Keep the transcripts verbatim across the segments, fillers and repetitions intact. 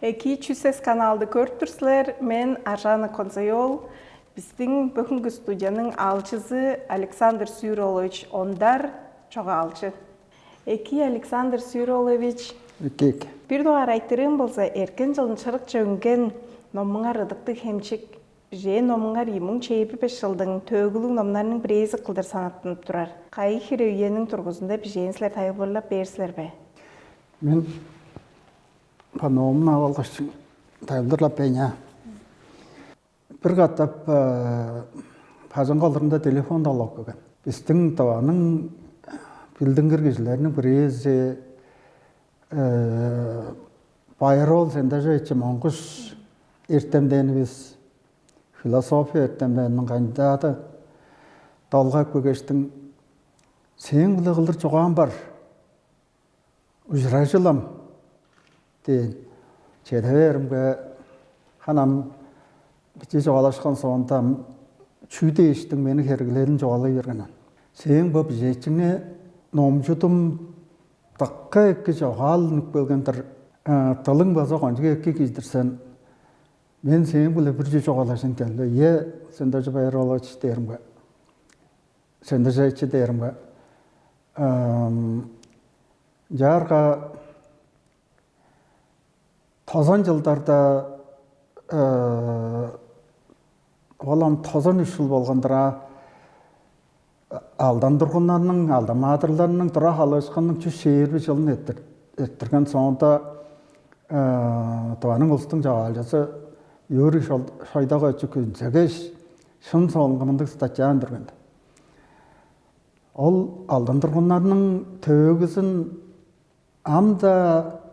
Эки чүсес каналды көрүп тур силер. Мен Аржана Конзайол. Биздин бүгүнкү студияның аалчызы Александр Сюролович Ондар, чогаалчы. Эки Александр Сюролович. Эки. Бир дугаар айтырыым болза, эркен жылын чырыкче үнген номуңар «Ыдыктыг хемчик» бижээн номуңар ийи муң чейби беш жылдың төөгүлүг номнарның бирээзи кылдыр санаттынып турар. Кайы хире үениң тургузунда бижээн силер, тайылбырлап бээр силер бе? Мен паноомну алгаштың тайылдырлап бейня. Бир катап бажың колдурунда телефон долгап келген. Бистиң Тываның билдингир кижилериниң бирээзи Байыр-оол Сендажевич Монгуш эртемденивис, философия эртемденин кандидаты долгап келгештиң: «Сээң-биле кылдыр чугаам бар, ужуражылам» – дээн. Чеде бээримге, ханам биче чугаалашкан соонда, чүү дээштиң мени херглээрин чугаалай берген. «Сээң бо бижээчиңни номчудум, дыка эки чогаал үнүп келген-дир, дылың база кончуг эки кижи-дир сен. Мен сээң-биле бир чүү чугаалажын келди. Ийе, Сендажы Байыр-оолович» – дээримге, «Сендажевич» – дээримге, ынчаарга тозан чылдарда, ол ам тозан үш чыл болган-дыр аа, Алдан тургуннарның, Алдан маадырларның тура халыышкынының чүс чээрби чылын эрттирген соонда, Тываның улустуң чогаалчызы Юрий Шойдакович Күнзегеш шын соонга мындыг статья үндүрген. Ол Алдан тургуннарның төөгүзүн ам-даа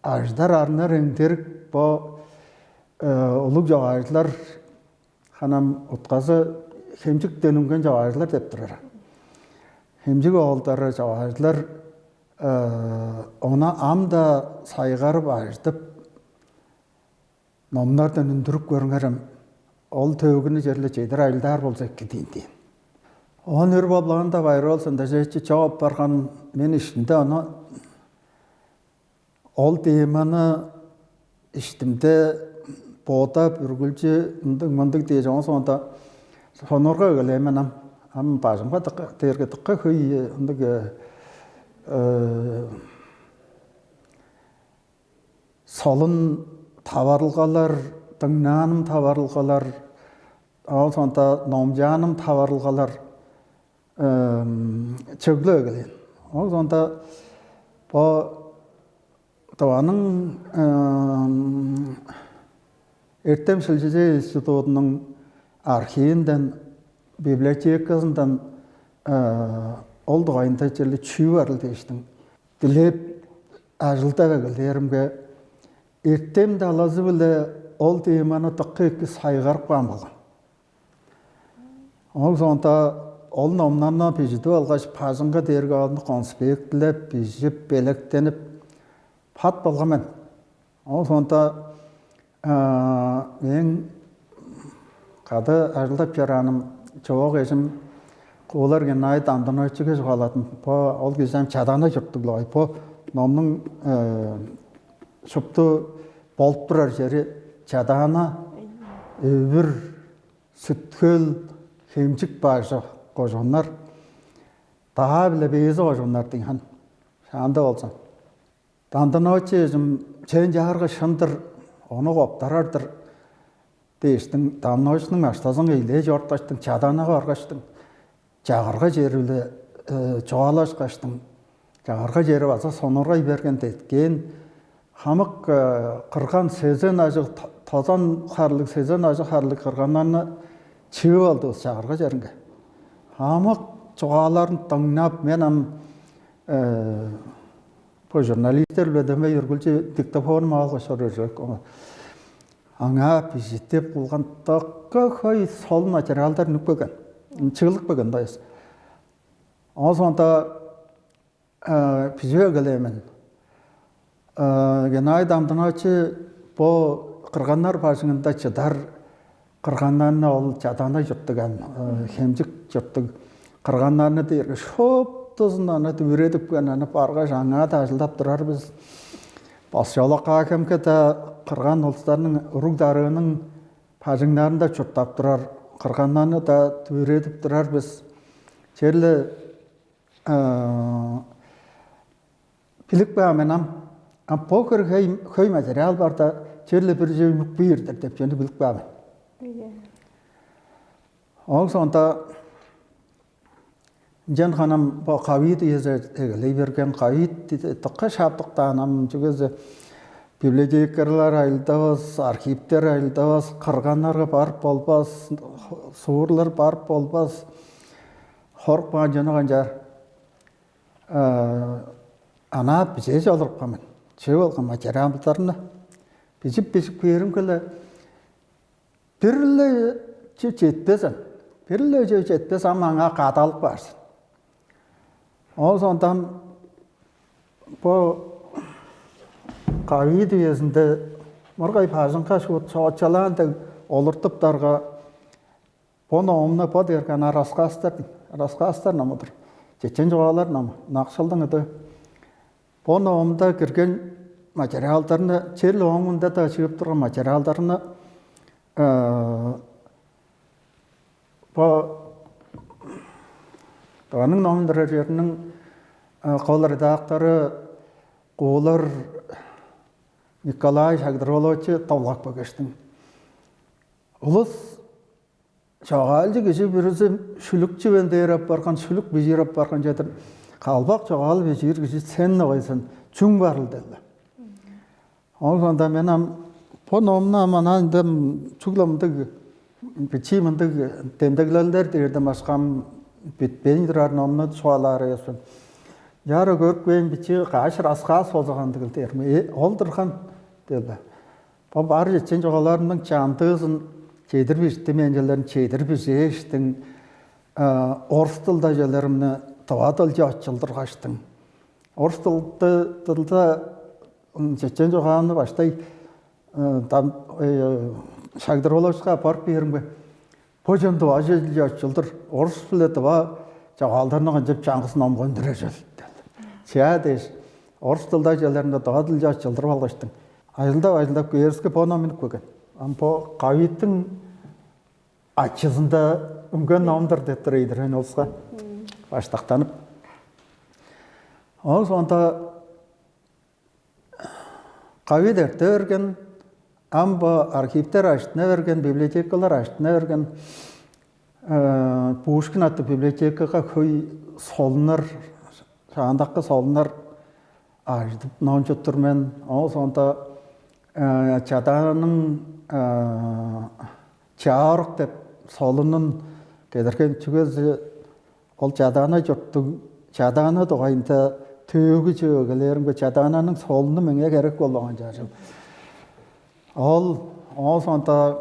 аждар арнар эңдерик бо улуг чогаалчылар, ханам утказы хемчиктен үнген чогаалчылар деп турар. Хемчик оолдары чогаалчылар, ону ам-даа сайгарып, ажыдып, номнардан үндүрүп көрүңерем, ол төөгүнү черле чедир ажылдаар болза эки дээн. Оон өр болбаанда Байыр-оол Сендажевич чок апарган. Мен иштимде ону, ол теманы иштимде бодап, үргүлчү ындыг-мындыг дээш, оон соонда сонуургап эгелээн мен ам. Ам бажымга дээрге дыка хөй ындыг солун таварылгалар, дыңнааным таварылгалар, ол соонда номчааным таварылгалар чыглып эгелээн. Ол соонда бо Тываның эртем-шилчизер институтунуң архивинден, библиотеказындан ол дугайында черле чүү барыл дээштиң дилеп, ажылдап эгелээримге, эртем талазы-биле ол теманы дыка эки сайгарып каан болган. Ол соонда ол номнарны бижидип алгаш, бажыңга дээрге ону конспектилеп, бижип, белектенип, бат болган мен. Ол соонда мээң кады ажылдап чорааным, чоок эжим Куулар Геннадий Дамдыновичиге чугааладым. Бо ол кижи ам Чадаана чурттуг-ла бай. Бо номнуң шупту болуп турар чери Чадаана, Өвүр, Сүт-Хөл, Хемчик бажы кожууннар, Таа биле Бээзи кожууннар дийин, хан шаанда болза. Дамдынович эжим, сен чаарга шын-дыр, ону коптарар-дыр дээштиң, Дамдыновичтиң аштазын эйлээ чоруткаштың, Чадаанага баргаштың, чагырга чери-биле чугаалашкаштың, чагырга чери база сонургай берген, деткээн. Хамык кырган сезен ажыг, тозан харлыг, сезен ажыг харлыг кырганнарны чыып алдывыс чагырга черинге. Хамык чугааларын дыңнап, мен ам бо журналистер-биле дөмей үргүлчү диктофонум алгаш чоруур чүвек. Аңаа бижиттип кылган дыка хөй солун материалдар үнүп келген, чыглып келген дайыс. Оон соонда бижип эгелээн мен. Геннадий Дамдынович бо кырганнар бажыңында чыдар кырганнарны, ол Чадаана чурттуг, ам Хемчик чурттуг кырганнарны дээрге шуптузун аны дүвүредипкен, аны баргаш, аңаа-даа ажылдап турар бис. Башчалак хемге-даа кырган улустарның уруг-дарыының бажыңнарында чурттап турар, кырганнарны-даа дүвүредип турар бис. Черле билип каан мен ам. Ам бо хөр хөй материал барда, черле бир чүве үнүп бээр-дир деп чүвени билип каан мен. Ооң соонда ынчан ханам бо ковид үези эгелей берген. Ковид дыка шаптыктаан ам, чүгезе библиотекарьлар айылдавас, архивтер айылдавас, кырганнарга барып болбас, суурлар барып болбас. Хорукпаан чонук ынчаар анаа бижээш олурупкан мен. Чыып алган материалдарны бижип-бижип кээримге-ле, бир-ле чүве четпес ам. Бир-ле чүве четпес ам, аңаа кадалып каар сен. Ол соондан бо ковид үезинде мыргай бажыңга шуут соочалаан дег олуртуптарга, бо номну, бо дээрге ана рассказтар, рассказтар ному-дур. Чечен чугаалар ному, ынакшылдың ыды. Бо номда кирген материалдарны, черле ооң мында-даа чыып турган материалдарны бо Тываның номун турар чериниң кол редактору Куулар Николай Шагдыр-оолович товлап каггаштың. Улус чогаалчы кижи бүрүзү шүлүкчү мен дээр апарган, шүлүк бижиир апарган чедир, калбак чогаал бижиир кижи сен огай сен, чүң барыл дегиле. Ол соонда мен ам бо номну ам анаа ында чүгле мындыг бичии мындыг демдеглелдер дээрден башка ам бүтпейн турар номну чугаалаар эвес мен. Яра көрүпкейн бичии каш рассказ болза кандыгыл дээрим. Ол дырган дээле. Бо бар чечен чугааларымның чамдыызын чедир бижиттим, энчелерин чедир бижээштиң, орус дылда чүвелеримни тыва дылче очулдургаштың. Орус дылды дылда чечен чугааны баштай Шагдыр-ооловичка аппарып бээримге, бо чон тываже очулдур, орус биле тыва чогаалдарны канчап чаңгыс номга үндүрер чүвел дээди. Чаа дээш, орус дылда чүвелеринде тыва дылче очулдуруп алгаштың. Ажылдап-ажылдап кээривиске бо ном үнүп келген. Ам бо ковидтиң ачызында үнген ном-дур деп тур ийдир мен улуска. Баштактанып. Ол соонда ковид эрте берген, ам бо архивтер ажыттына берген, библиотекалар ажыттына берген, Пушкин аттыг библиотекага хөй солуннар, шаандакы солуннар ажыдып номчуп тур мен. Ол соонда Чадаананың Чаа-орук деп солунун кедерген, чүгези ол Чадаана чурттуг, Чадаана дугайында төөгү чүве эгелээримге, Чадаананың солуну меңээ херек болбаган чажыл. Ол, ол соонда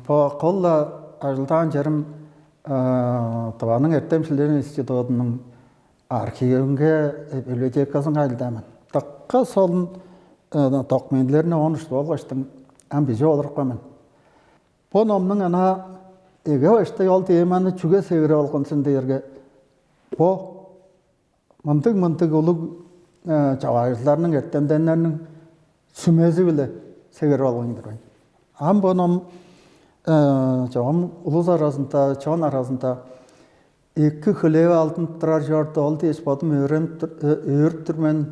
бо кол-ла ажылдаан черим Тываның эртем-шинчилел институтунуң архивинге, библиотеказынга ажылдаан мен. Дыка солун документилерни оон уштуп алгаштың, ам бижип олурупкан мен. Бо номнуң анаа эге баштай ол теманы чүге сегирип алган сен дээрге, бо мындыг-мындыг улуг чогаалчыларның, эртемденнерниң сүмези-биле сегирип алган-дыр мен. Ам бо ном чогум улус аразында, чон аразында эки хүлээп алдынып турар чорду, ол дээш бодум өөренип тур, өөрүп тур мен.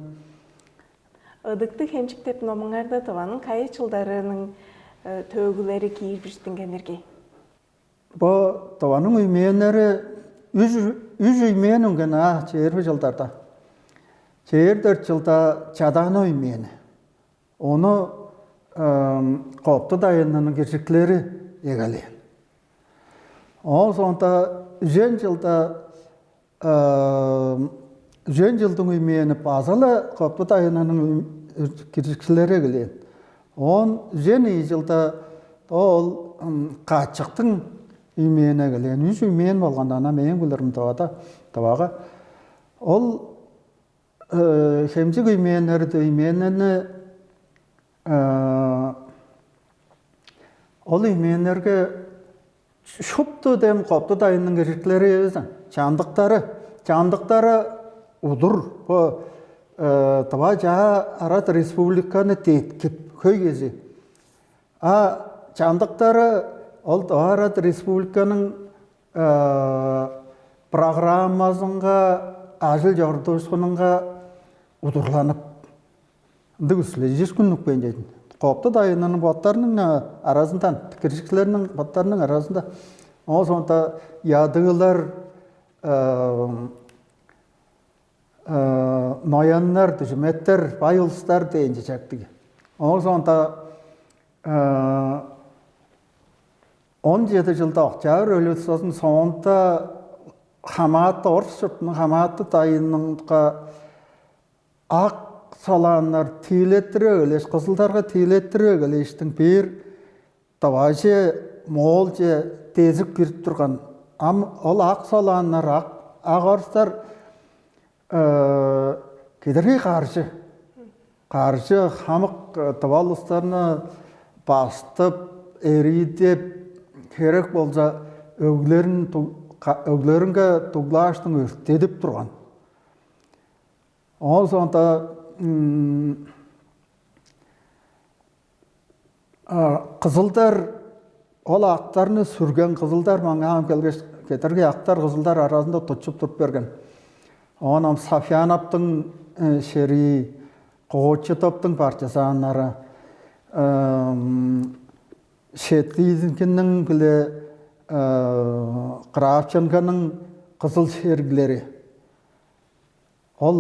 Ыдыктыг хемчик деп номуңарда Тываның кайы чылдарының төөгүлери киир бижиттинген ирги? Бо Тываның үймээннери үш, үш үймээн үнген аа, чээрби чылдарда. Чээр дөрт чылда Чадаана үймээни. Ону Копту дайынының киржиклери эгелээн. Ооң соонда үжен чылда үжен чылдың үймээни база-ла Копту дайынының киржикчилери эгелээн. Оон үжен ийи чылда ол качыктың үймээни эгелээн. Үш үймээн болганда, ана мээң билирим Тывада, Тывага. Ол хемчик үймээннери, үймээннерни, ол үймээннерге шупту дем Копту дайынның киржиклери эвес, чамдыктары, чамдыктары удур. Бо Тыва чаа арат республиканы деткип, хөй кези. А чамдыктары ол Тыва арат республиканың программазынга, ажыл чорудуушкунунга удурланып, ындыг үслежиш күннүкпейн чедин. Копту дайынының боттарының аразындан, киржикчилерниң боттарының аразында, оон соонда ядыылар, нояннар, дүжүметтер, бай улустар дээн чечектиг. Оон соонда он чеди чылда, октябрь революциязының соонда хамааты, орус чуртунуң хамааты дайынынга ак салааннар тиилеттирип эгелээш, кызылдарга тиилеттирип эгелээштиң, бир Тываже, Моолче дезип кирип турган. Ам ол ак салааннар, ак, ак орустар кедергей каржы, каржы хамык тыва улустарны бастып, эриидеп, херек болза, өглерин, өглеринге дуглааштың өрттедип турган. Оон соонда кызылдар, ол актарны сүрген кызылдар маңаа ам келгеш, кедерги актар, кызылдар аразында тутчуп туруп берген. Оон ам Сафьяновтуң шерии, Кочетовтуң партизаннары, Щетинкинниң биле Кравченконың кызыл шериглери. Ол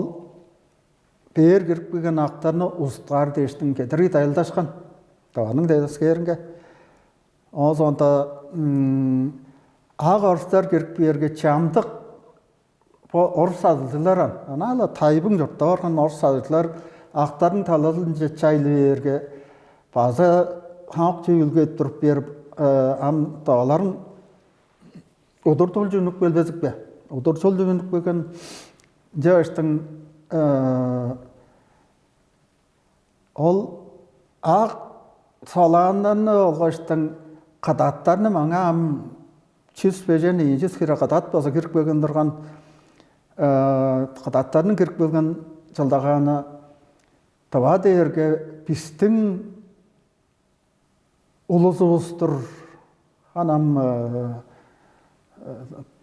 бээр кирип келген актарны узуткаар дээштиң кедерги дайылдашкан. Тываның девискээринге. Оон соонда ак орустар кирип кээрге, чамдык бо орус адылчылар, ам анаа-ла тайбың чурттап орган орус адылчылар актарның талазынче чайлы бээрге, база хамык чүүлге туруп берип, ам тываларның удур-дулчу үнүп келбезик бе? Удур-дулчу үнүп келген. Ынча ыштың ол ак салааннарны олгаштың кыдаттарны маңаа ам чүс бежен ийи чүс хире кыдат база кирип келген турган. Кыдаттарның кирип келген чылдагааны Тыва дээрге бистиң улузувус-тур. Ам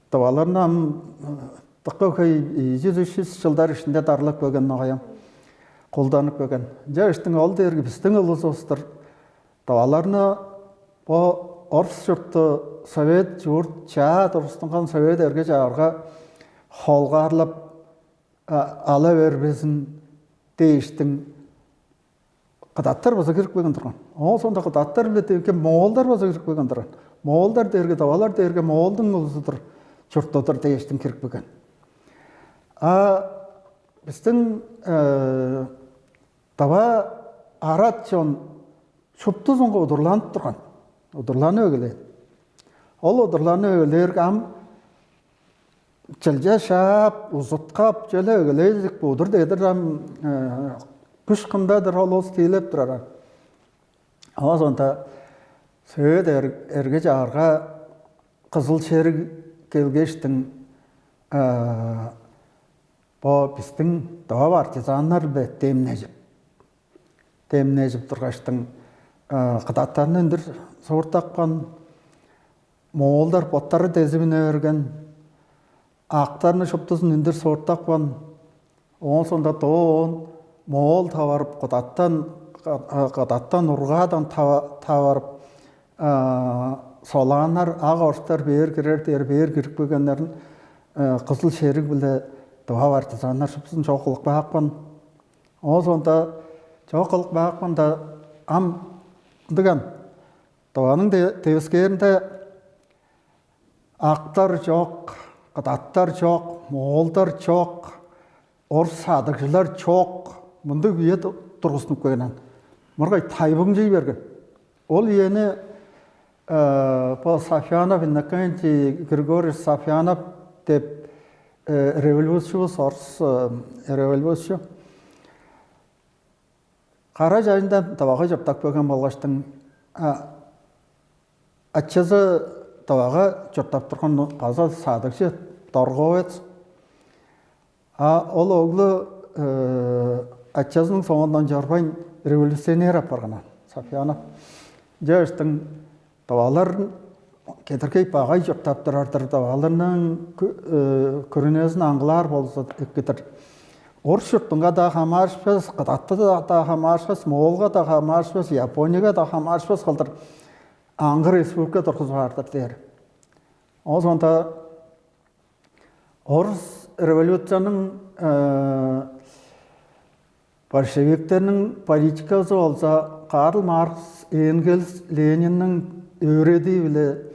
тываларны ам дыка хөй, ийи чүс, үш чүс чылдар иштинде дарлап келген, ногай ам кулданып келген. Ынча ыштың ол дээрге бистиң улузувус-тур. Тываларны бо орус чуртту, совет чурт, чаа тургустунган совет эрге-чагырга холгаарлап ала бербезин дээштиң кыдаттар база кирип келген турган. Оон соонда кыдаттар-биле дээрге моолдар база кирип келген турган. Моолдар дээрге, тывалар дээрге моолдуң улузу-дур, чурту-дур дээштиң кирип келген. А бистиң тыва арат чон шуптузунга удурланып турган. Удурланып эгелээн. Ол удурланып эгелээрге, ам чылча шаап, узуткап, чүле эгелээжик бо удур дедир ам күш кымда-дыр ол улус тиилеп турар. Ам оон соонда Сөөт эрге-чагырга кызыл шериг келгештиң, бо бистиң тыва партизаннар-биле демнежип, демнежип тургаштың, кыдаттарны үндүр сууртапкан, моолдар боттары дезип үне берген, актарны шуптузун үндүр сууртапкан. Оон соонда доо оон моол таварып, кыдаттан, кыдаттан, ургаадан таварып, солааннар, ак орустар бээр кирер дээр, бээр кирип келгеннерин кызыл шериг-биле тыва партизаннар шуптузун чок кылып каапкан. Оон соонда чок кылып каапканда, ам ындыган Тываның девискээринде актар чок, кыдаттар чок, моолдар чок, орус садыгжылар чок, мындыг үе тургустунуп келген. Мыргай тайбыңчый берген. Ол үени бо Сафьянов, Иннокентий Григорьевич Сафьянов деп революциявыс, орус революция, кара чайындан Тывага чурттап келген болгаштың, ачазы Тывага чурттап турган база садыгжы, торговец. А ол оглу ачазының соондан чорбайн революционер апарган Сафьянов. Чааштың тывалар кедергей багай чурттап турар-дыр, тываларның күрүнезин аңгылаар болза эккидир. Орус чуртунга-даа хамаарышпас, Кыдатта-даа хамаарышпас, Моолга-даа хамаарышпас, Японияга-даа хамаарышпас кылдыр аңгы республика тургузуп аар-дыр дээр. Ол соонда орус революцияның, большевиктерниң политиказы болза Карл Маркс, Энгельс, Ленинниң өөредии-биле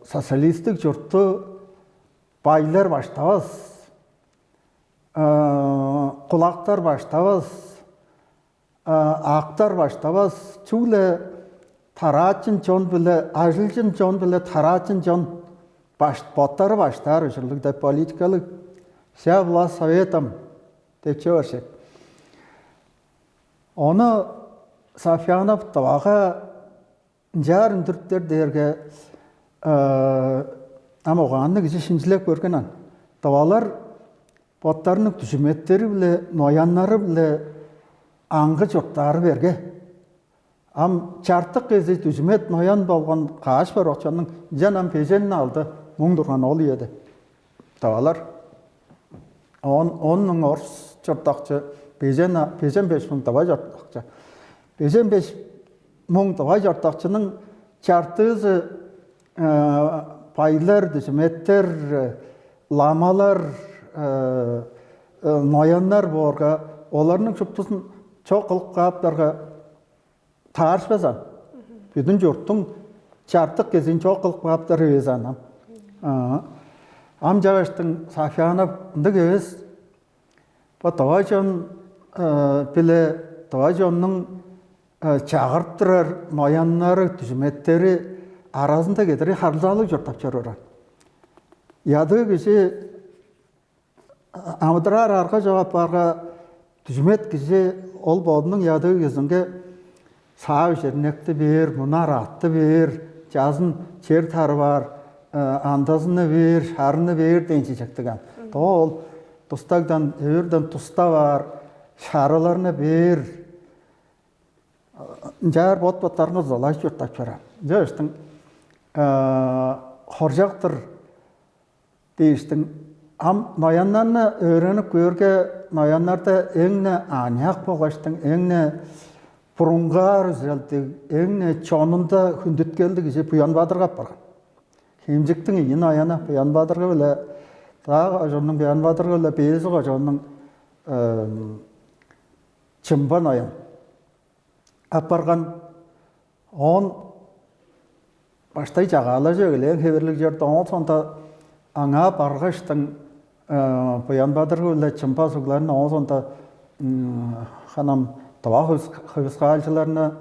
социалистик чуртту байлар баштавас, кулактар баштавас, актар баштавас, чүгле тараачын чон-биле, ажылчын чон-биле тараачын чон баш-, боттары баштаар ужурлуг деп политикалыг «Вся власть советам» деп чүве бар чек. Ону Сафьянов Тывага ынчаар үндүрүптер дээрге, ам огаанны кижи шинчилеп көрген аан. Тывалар боттарының дүжүметтери-биле, нояннары-биле аңгы чурттаары берге. Ам чартык кези дүжүмет, ноян болган каш бар окчанның ынчан ам бежен алды муң турган ол үеде. Тывалар. Он, он муң орус чурттакчы, бежен, бежен беш муң тыва чурттакчы. Бежен беш муң тыва чурттакчының чартыызы байлар, дүжүметтер, ламалар, нояннар боорга, оларның шуптузун чок кылып кааптарга, таарышпас аан. Бүдүн чурттуң чартык кезиин чок кылып кааптар эвес аан ам. Ам чагыштың Сафьянов ындыг эвес. Бо тыва чон биле тыва чоннуң чагырып турар нояннары, дүжүметтери аразында кедери харылзаалыг чурттап чоруур аан. Ядыы кижи амыдыраар арга чок апаарга, дүжүмет кижи ол бодунуң ядыы кезинге саап чернекти бээр, мунар атты бээр, чазын чер тарываар, андазыны бээр, шарыны бээр дээн чижектиг аан. Доо ол тустагдан, өөрден туста баар шарыларны бээр, ынчаар бот-боттарынга дузалажып чурттап чораан. Ынча ыштың хоржок-тур дээштиң. Ам нояннарны өөренип көөрге, нояннарда эң-не аныяк болгаштың, эң-не бурунгаар үзелдиг, эң-не чонунда хүндүткелдиг кижи Буян-Бадыргы апарган. Хемчиктиң ийи нояны Буян-Бадыргы-биле, Даа кожууннуң Буян-Бадыргы-биле Бээзи кожууннуң Чымба ноян апарган. Оон баштай чагаалажы эгелээн хевирлиг чорду. Оон соонда аңаа баргаштың, Буян-Бадыргы-биле Чымба сугларны, оон соонда ханам тыва хывыскаалчыларны,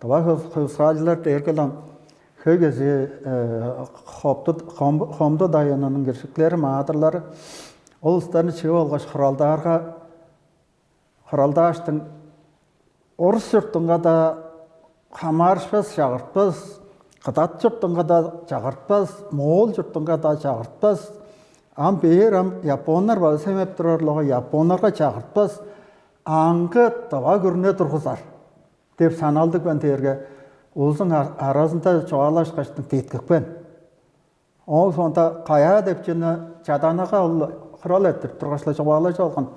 тыва хывыскаалчылар дээрге-ле хөй кезии Хомду дайынының киржиклери, маадырлары, ол улустарны чыып алгаш, хуралдаарга, хуралдааштың, орус чуртунга-даа хамаарышпас, чагыртпас, кыдат чуртунга-даа чагыртпас, моол чуртунга-даа чагыртпас, ам бээр ам японнар база семеп турарлыгы, японнарга чагыртпас, аңгы тыва күрүне тургузар деп саналдыг мен дээрге, улузуң аразында чугаалашкаштың деткипкен. Ол соонда каяа деп чүвени Чадаанага ол хурал эрттирип тургаш-ла чугаалажып алган.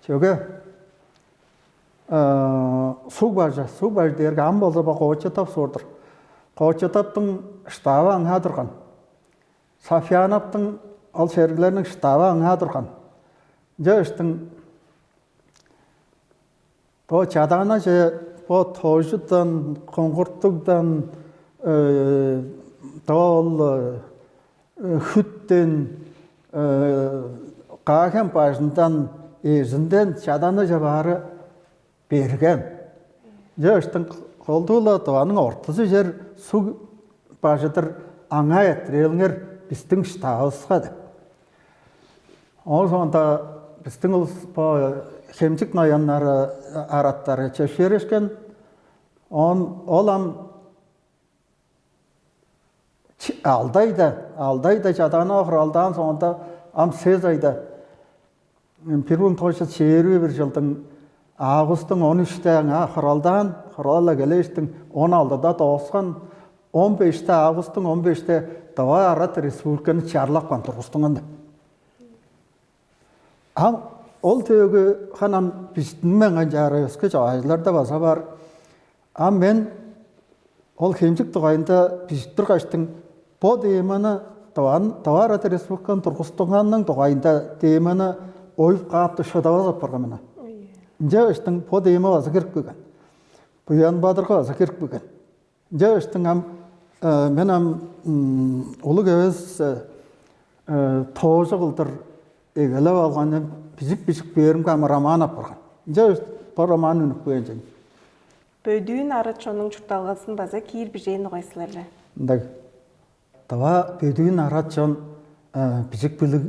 Чөге суг бажы, суг бажы дээрге ам болза бо Коочу-Топ суур-дур. Коочу-Топтуң штабы аңаа турган. Сафьяновтуң ол шериглерниң штабы аңаа турган. Ынча ыштың бо Чадаанаже бо Тожудан, Куңгуртугдан, доо ол Хүттен, Каа-Хем бажындан, Эрзинден Чадаанаже баары берген. Ынча ыштың колдуу-ла Тываның ортузу чер суг бажы-дыр, аңаа эрттирээлиңер бистиң штабывыска деп. Ол соонда бистиң улус бо Хемчик нояннары араттары чөпшээрешкен. Оон ол ам алды айда, алды айда Чадаанага хуралдаан соонда, ам сес айда бир муң тос чүс чээрби бир чылдың августуң он үште аңаа хуралдаан, хуралда келээштиң он алтыда дооскан, он беште, августуң он беште Тыва Арат Республиканы чарлапкан, тургустунган деп. Ам ол төөгү ханам бижиттинмейн канчаары өске чогаалчыларда база бар. А мен ол хемчик дугайында бижип тургаштың, бо теманы, Тываан Тываарат Республиканы тургустунганның дугайында теманы оюп каапты шыдавас апарган мына. Ынча ыштың бо тема база кирип келген. Буян Бадырга база кирип келген. Ынча ыштың ам мен ам улуг эвес тоожу кылдыр эгелеп алган, бижик-бижик бээримге ам роман апарган. Ынча бо роман үнүп кээн чен. Бөдүүн арат чоннуң чуртталгазын база киир бижээн угай силер-ле. Ындыг. Дава бөдүүн арат чон бижик билиг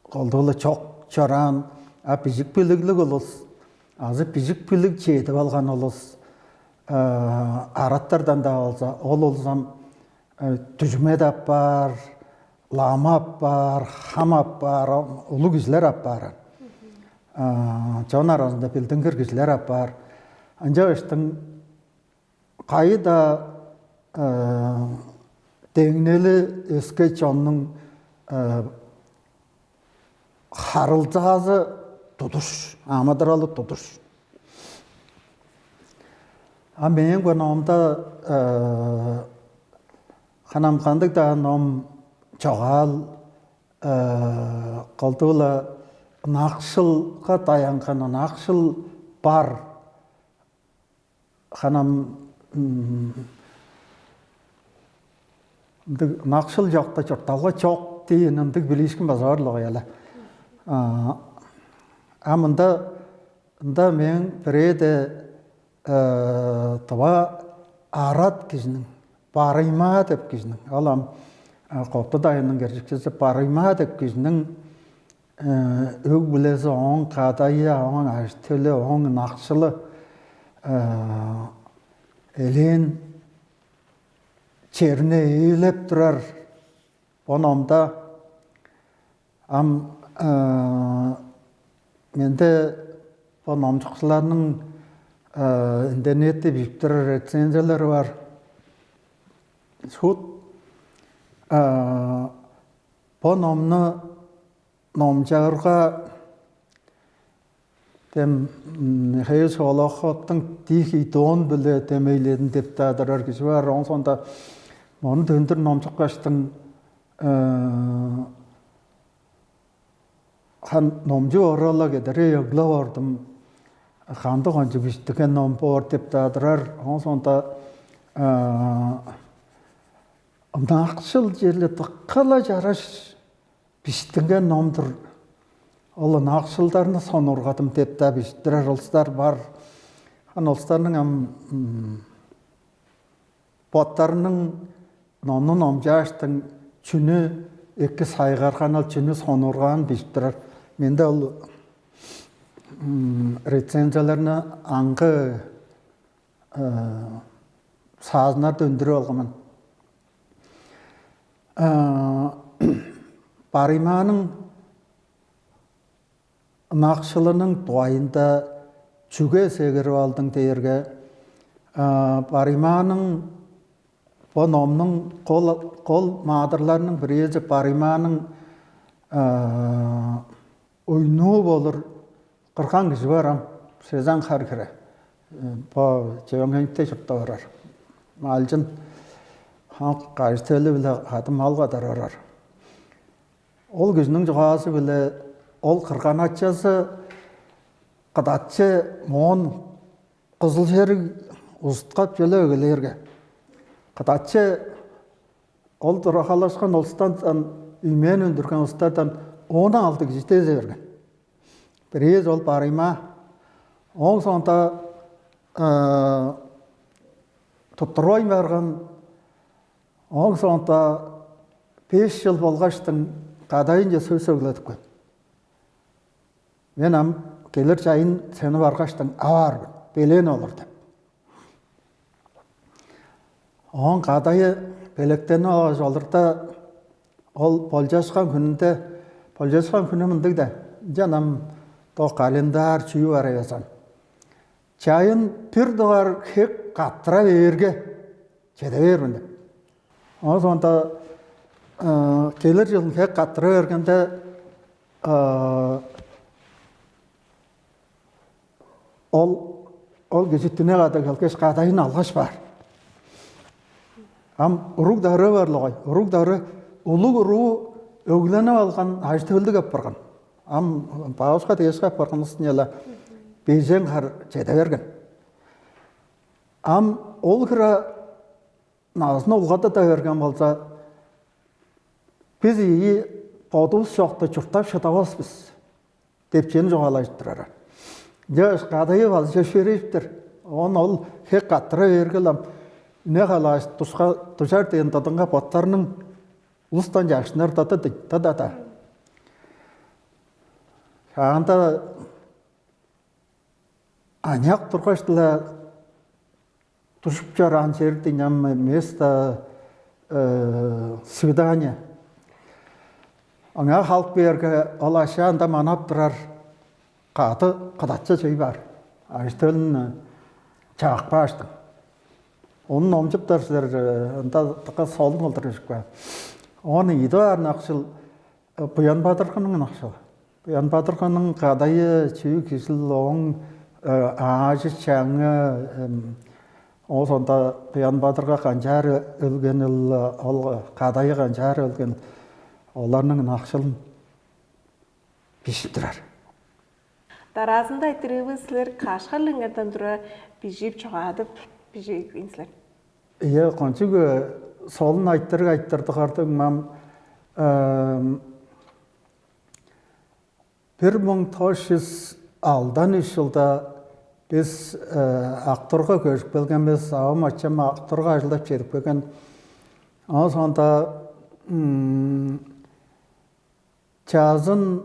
колдугула чок чораан, а бижик билиглиг улус азы бижик билиг чедип алган улус араттардан-даа болза, ол улус ам дүжүмет апаар, лама апаар, хам апаар, улуг кижилер апаар. Чон аразында билдингир кижилер апаар. Ынча ыштың кайы-даа деңнели өске чоннуң харылзаазы тудуш, амыдыралы тудуш. А мээң бо номда ханам кандыг-даа ном, чогаал колдугула ынакшылга даянган, ынакшыл бар. Ханам ындыг ынакшыл чокта чуртталга чок дээн ындыг билиишкин база бар-ла ыяла. А мында ында мээң бирээде дыва арат кижиниң, Барыймаа деп кижиниң, ол ам Копту дайынның киржикчизи Барыймаа деп кижиниң өг-бүлези, ооң кадайы, ооң ажы-төлү, ооң ынакшылы элээн черни ээлеп турар бо номда. Ам менде бо номчукчуларның интернетте бижип турар рецензиялары бар. Шуут бо номну номчаарга, дем Михаил Шолоховтуң «Тихий Дон-биле» демейледим деп-даа турар кижи бар. Ооң соонда мону төндүр номчупкаштың, хан номчуп орала кедерей ыглап ордум. Кандыг кончуг бижиттинген ном боор деп-даа турар. Ооң соонда ынакшыл черле дыка-ла чараш бижиттинген ном-дур. Ол ынакшылдарны сонуургадым деп-даа бижиттирер улустар бар. Хан улустарның ам боттарының номну номчааштың чүнү эки сайгарганыл, чүнү сонуургаан бижип турар. Менде ол рецензияларны аңгы саазыннарда үндүрүп алган мен. Барыймааның ынакшылының дугайында чүге сегирип алдың дээрге, Барыймааның, бо номнуң кол, кол маадырларының бирээзи Барыймааның уйнуу болур кырган кижи бар ам, Сезен хар хире. Бо Чевенгеникте чурттап орар. Малчын, хамык ажы-төлү-биле кады мал кадар орар. Ол кижиниң чугаазы-биле ол кырган-ачазы кыдатче моон Кызыл-Шериг узуткап чөлеп эгелээрге, кыдатче ол туралашкан улустан, үймээн үндүрген улустардан он алды кижи дезе берген. Бирээзи ол Барыймаа. Ооң соонда туттурбайн барган. Ооң соонда беш чыл болгаштың кадайынче сөс сөгледипкен. Мен ам келир чайын сени баргаштың ап аар мен, белен олур деп. Ооң кадайы белектенип алгаш олурда, ол болчашкан хүнүнде, болчашкан хүнү мындыг да: Ынчан ам до календарь чүү бар эвес ам. Чайын бир дугаар хек каттыра бээрге, чеде бээр мен деп. Оон соонда келер чылын хек каттыра бергенде, ол ол кижи дүне када келгеш, кадайын алгаш баар. Ам уруг-дарыы бар-ла гой. Уруг-дарыы, улуг уруу өгленип алган, ажы-төлдүг апарган. Ам бабушка дээшке апарган устун-ла бежен хар чеде берген. Ам ол хире назын улгада-даа берген болза, бис ийи бодувус чокта чурттап шыдавас бис деп чүвени чугаалажып турар. Чаш кадайы база чөпшээрээшиптер. Оон ол хек каттыра бээргел ам, үне халааш, душка дужар дээн дыдынга боттарының улустан чаштынар дыды дыдада. Шаанда аныяк тургаш-ла дужуп чораан черди ням место свидания. Аңаа халып кээрге, ол ашаанда манап турар кады кыдатча чөй бар. Ажы-төлүн чаап кааштың. Ону номчуптар силер, ында дыка солун кылдыр ижип каан. Ону идип аар ынакшыл Буян Бадыргының ынакшыл. Буян Бадыргының кадайы чүү кижил, ооң аажы чаңы, ол сонда Буян Бадырга канчаар өлгенил, ол кадайы канчаар өлген, оларның ынакшылын бижип турар. Дараазында айтырыывыс силер кашкарлыыңардан тура бижип чогаадып бижип ийин силер. Ийе, кончуг солун айтырыг айтырдыгар дыңмам. Бир муң тос чүс алдан үш чылда бис Актурга көжүп келгенбиз, авам ачам Актурга ажылдап чедип келген. Ооң соонда чаазын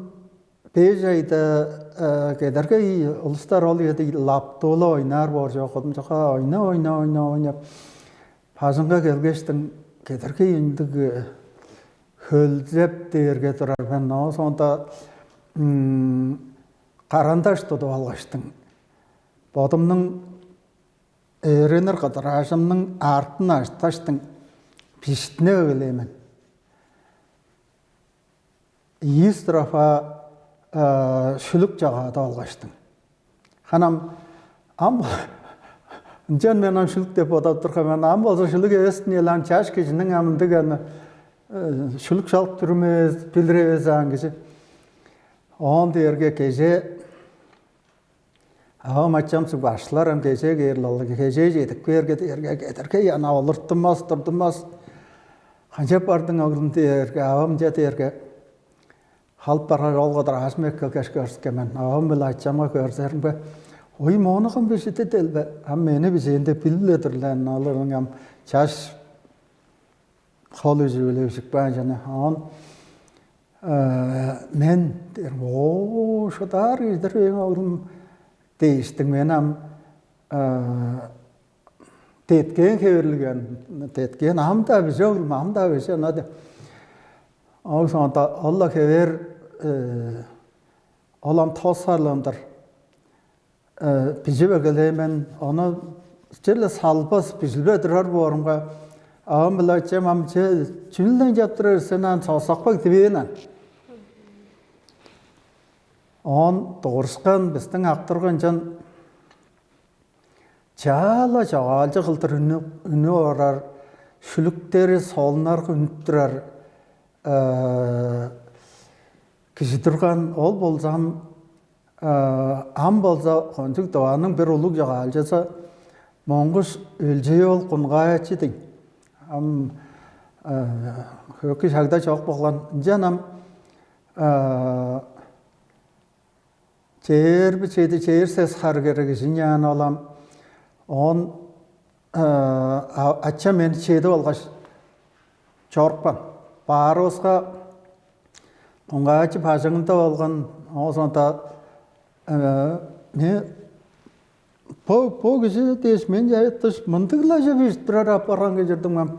беш айда кедерге улустар ол үеде лаптуулап ойнаар боор чок, кудумчуга ойна ойна ойна ойнап, бажыңга келгештиң кедерге ындыг хөлзеп дээрге турар мен. Ооң соонда карандаш тудуп алгаштың, бодумнуң өөренир кыдыраажымның артын ажыткаштың, бижиттине эгелээн мен. Ийи строфа шүлүк чогаадып алгаштың. Ханам ам ынчан мен ам шүлүк деп бодап турган мен. Ам болза шүлүк эвес-тин, элаан чаш кижиниң ам ындыг аны шүлүк чалып турум эвес, билир эвес аан кижи. Оон дээрге кеже авам ачам суг башкылар ам кежээ кээрил, ол кежээ чедип кээрге дээрге кедерге яна олуртунмас, турдунмас. Канчап бардың, оглум дээрге, авам че дээрге, халып баргаш, ол кадар ажым эккелгеш көрүскен мен. Авам биле ачамга көрүзеримге, ой, мону кым бижиди делбе, ам мени бижээнде билип-ле турлаан, оларның ам чаш хол үжүп эле бижип каан чана. Оон мен дээрим, оо, шыдаар кижи-дир бээң, оглум, дээштиң. Мен ам деткээн хевирлиг, деткээн ам-даа бижи, оглум, ам-даа бижи, ана деп. Ол соонда ол-ла хевээр, ол ам тос харлыындыр бижип эгелээн мен. Ону черле салбас, бижилбей турар боорумга, авам-биле ачам ам че чүнүлден чаптырар сен аан, соксакпаг дивээн аан. Оон дугурушкан бистиң Актурга ынчан чаа-ла чогаалчы кылдыр үнүп орар, шүлүктери солуннарга үнүп турар кижи турган. Ол болза ам, ам болза кончуг Тываның бир улуг чогаалчызы Моңгуш Өлчей-оол Кунгаачы дег. Ам хөөркү шагда чок болган. Ынчан ам чээрби чеди, чээр сес хар кире кижи ыйнаан ол ам. Оон ачам мени чедип алгаш чорупкан. Баарывыска Кунгаачы бажыңында болган. Оон соонда мен бо бо кижи дээш мен чаяттыш мындыг-ла чүве бижип турар апарган кижирдим ам.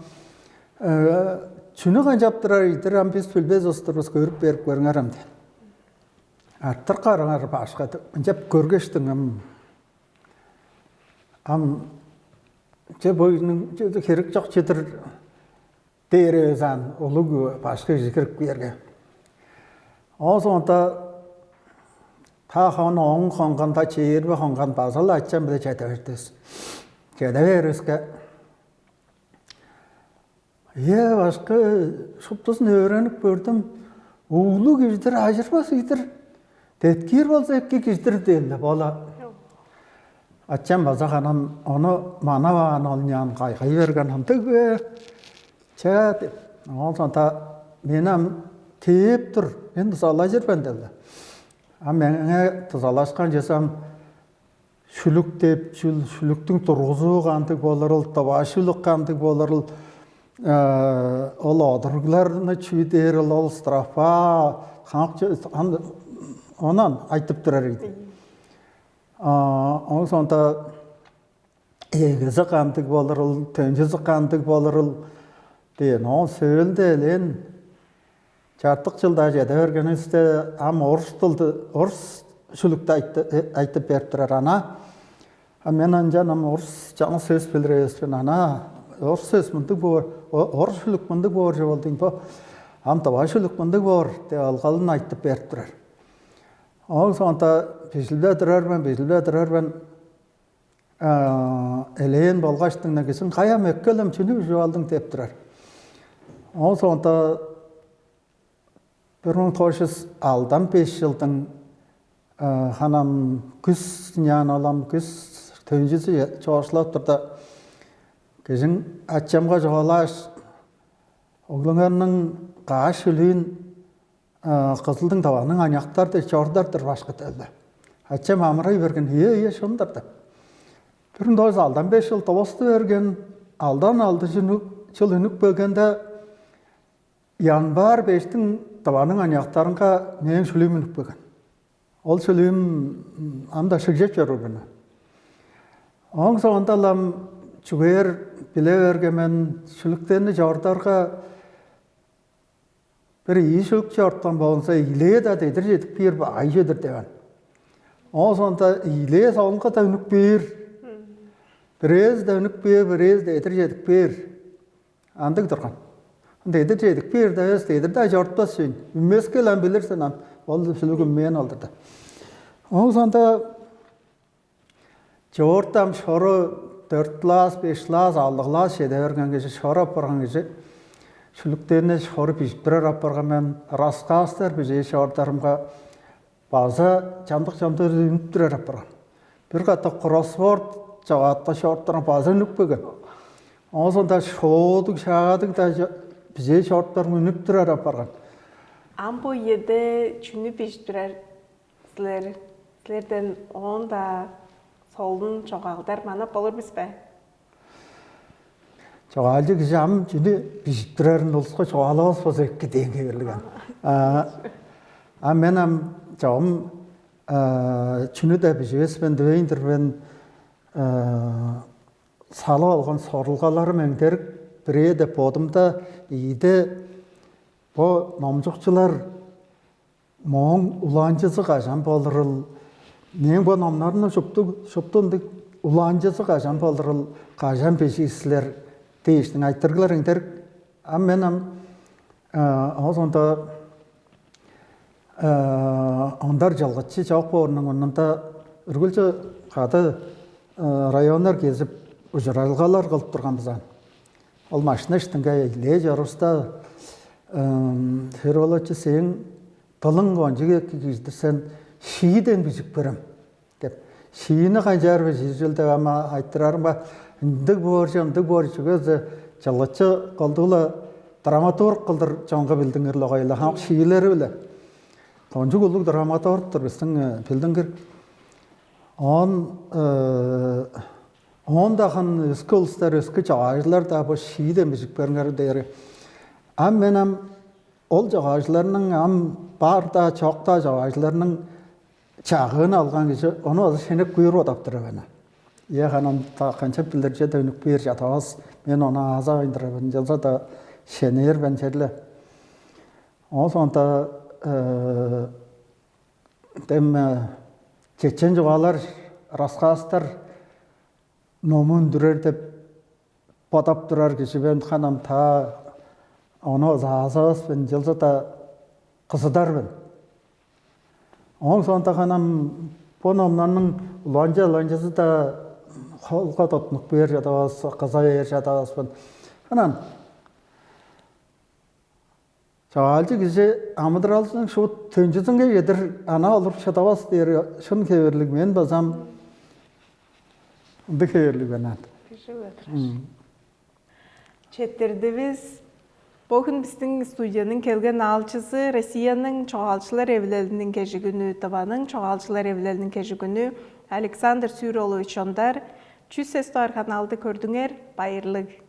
Чүнү канчаптырар ийдир ам, бис билбес устурбус, көрүп берип көрүңер ам дээн. Артыр караңар башка деп ынчап көргештиң ам ам че бойнуң херек чок чедир дээр эвес аан улуг башка кижи кирип кээрге. Оон соонда та хон оон хонган, та чээрби хонган база-ла ачам-биле чеде бердивис. Чеде бээривиске, Ийе, башкы, шуптузун өөренип көрдүм. Углуг кижидир, ажырбас кижидир, деткиир болза эки кижидир дээн-не бола. Ачам база ханам ону манаваан олняан кайгай берген ындыг бе? Че деп. Ол сонда мен ам кээп тур, мен дузалажыр мен деле. А меңээ дузалашкан чезам, шүлүк деп чүл, шүлүктүң тургузуу кандыг болурул, тыва шүлүк кандыг болурул, ол одуругларны чүү дээрил, ол строфа, онан айтып турар ийди. Оң соонда эгези кандыг болурул, төнчүзү кандыг болурул дээн. Оон сөөлүнде элээн чартык чылда чеде бергенивисте ам орус дылды, орус шүлүктү айтып берип турар ана. А мен ынчан ам орус чаңгыс сөс билир эвес мен ана. Орус сөс мындыг боор, орус шүлүк мындыг боор же болду ийин бо. Ам тыва шүлүк мындыг боор деп алгалын айтып берип турар. Ол соонда бижилбе турар мен, бижилбе турар мен. Элээн болгаш дыңнагызын, каяа мөккелем чүнү бижип алдың деп турар. Ол соонда бир муң тос чүс алдан беш чылдың ханам күс няан олам күс төнчүзү чоокшулап турда, кижиң ачамга чугаалааш, оглуңарның каш шүлүүн Кызылдың таваның аныяктар дег чордар-дыр башкы делде. Ачам амырай берген, ие ие шын-дыр деп. Бир муң тос чүс алдан беш чыл довусту берген, алдан алды чыл үнүп келгенде, январь бештиң таваның аныяктарынга мээң шүлүүм үнүп келген. Ол шүлүүм ам-даа шыгжап чоруур мен. Ооң соонда-ла ам чүгээр биле берген мен, шүлүктерни чордарга, бир ийи шүлүк чорткан болза, ийилээ-даа дедир чедип кээр баай чедир деп ан. Оон соонда ийилээ солунга-даа үнүп кээр, бирээзи-даа үнүп кээр, бирээзи дедир чедип кээр. Андыг турган. Дедир чедип кээр-даа эвес, дедир-даа чорутпас чүве. Үнмески-ле ам билир сен ам, ол шүлүк үнмээн ол-дур да. Оон соонда чоорту ам шору дөрт класс, беш класс, алды класс чеде берген кижи, шору апарган кижи, шүлүктерни шору бижип турар апарган мен, рассказтар бижиир чоортарымга база чамдык-чамдык үнүп турар апарган. Бир катап кроссворд чогааткаш чоортарым база үнүп келген. Оон соонда шоодуг, шаадыг-даа бижиир чоортарым үнүп турар апарган. Ам бо үеде чүнү бижип турар силер? Силерден оон-даа солун чогаалдар манап болур бис бе? Чогаалчы кижи ам чүнү бижип турарын улуска чугаалавас болза эки дээн хевирлиг ам. А мен ам чогум чүнү-даа биживес мен дивейн-дир мен, салып алган сорулгаларым эңдерик бирээ деп бодумда ийиде бо номчукчулар мооң улаанчызы кажан болурул, мээң бо номнарымның шупту шупту ындыг улаанчызы кажан болурул, кажан бижиир силер дээштиң айтырыглар эңдерик. Ам мен ам оозунда ондар чылгычы чок боорунуң мурнунда үргүлчү кады районнар кезип ужуралгалар кылып турган бызаан. Ол машина иштинге илээ чорувуста, Херолочу, сээң дылың кончуг эки кижи-дир сен, шииден бижип көрем деп. Шиини канчаар бижиир чүл деп ама айтырарымга, ындыг боор чү, ындыг боор чү, чүге дизе чылгычы колдугула драматург кылдыр чонга билдингир логайла хамык шиилери-биле. Кончуг улуг драматург-тур бистиң билдингир. Он он дахан өске улустар, өске чогаажылар-даа бо шииден бижип көрүңер дээри. Ам мен ам ол чогаажыларның ам бар-даа, чок-даа чогаажыларның чагыын алган кижи ону база шенеп күүр бодап тур мен. Ийе, ханам та канчап билдирже деп үнүп кээр чадавас. Мен ону аазавайн турар мен, чылза-даа шенээр мен черле. Ол соонда э, дем чечен чугаалар, рассказтар, ному үндүрер деп бодап турар кижи мен. Ханам та ону заазавас мен, жылзыда кызыдар мен. Оң соонда ханам бо номнарның уланча-уланчазы-да холга тоттунуп бээр чадавас, кыза бээр чадавас мен. Ханам чогаалчы кижи амыдыралының шуут төнчүзүнге чедир ана олуруп шыдавас дээр шын хеверлиг мен базам ындыг хеверлиг мен. Бижип отурар. Четирдивис. Бо хүн биздин студиянын келген аалчызы Россияның чогаалчылар эвилелинин кежигүнү, Тываның чогаалчылар эвилелинин кежигүнү Александр Сюролович Ондар. Чүс эстуар каналды көрдүңер. Байырлыг.